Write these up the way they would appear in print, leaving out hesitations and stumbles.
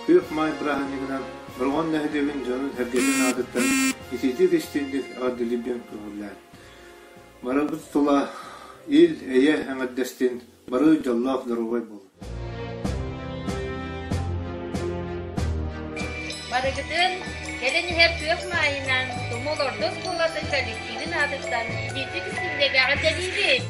Күөх Маай бырааһынньыгынан Бороҕон нэһилиэгин дьонун-сэргэтин аатыттан итиитик-истиҥник эҕэрдэлиирбин көҥүллээн. Барыбыт тула ил, эйэ эҥэрдэстин, бары дьоллоох доруобай буолун. Барыгытын кэлин иһэр күөх маайынан Тумул орто оскуолатын коллективин аатыттан итиитик-истиҥник эҕэрдэлиибит!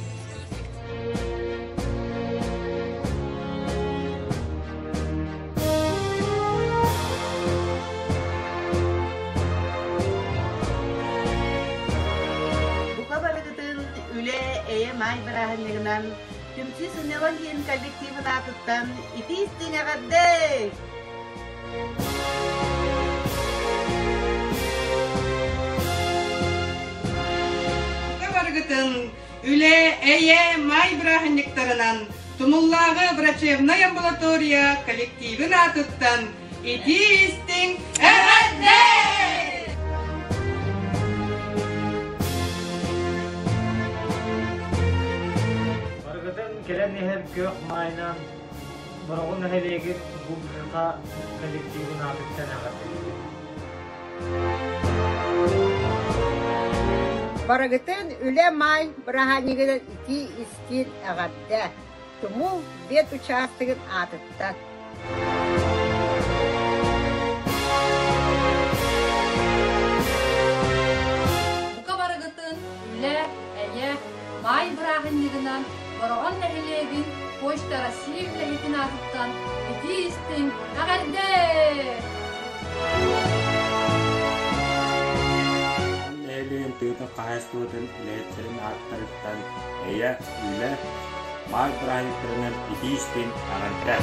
Бука барыгытын үлэ, эйэ маай бырааһынньыгынан Түмсүү сынньалаҥ киин коллективын аатыттан итии-истиҥ эҕэрдэ! Бука барыгытын үлэ, эйэ, маай бырааһынньыктарынан Тумуллааҕы врачебнай амбулатория коллективын аатыттан итии-истиҥ эҕэрдэ! Барыгытын кэлэн иһэр күөх маайынан Бороҕон нэһилиэгин ГУПХ коллективын аатыттан эҕэрдэлиибин. Барыгытын үлэ маай бырааһынньыгынан итии-истиин эҕэрдэ! Тумул бет учаастагын аатыттан. Бука барыгытын үлэ, эйэ, маай бырааһынньыгынан Бороҕон нэһилиэгин Почта России үлэһитин аатыттан итии-истиҥ эҕэрдэ! Нэһилиэгин тыатын хаһаайыстыбатын үлэһиттэрин ааттарыттан эйэ, үлэ, маай бырааһынньыктарынан итии-истиҥ эҕэрдэ!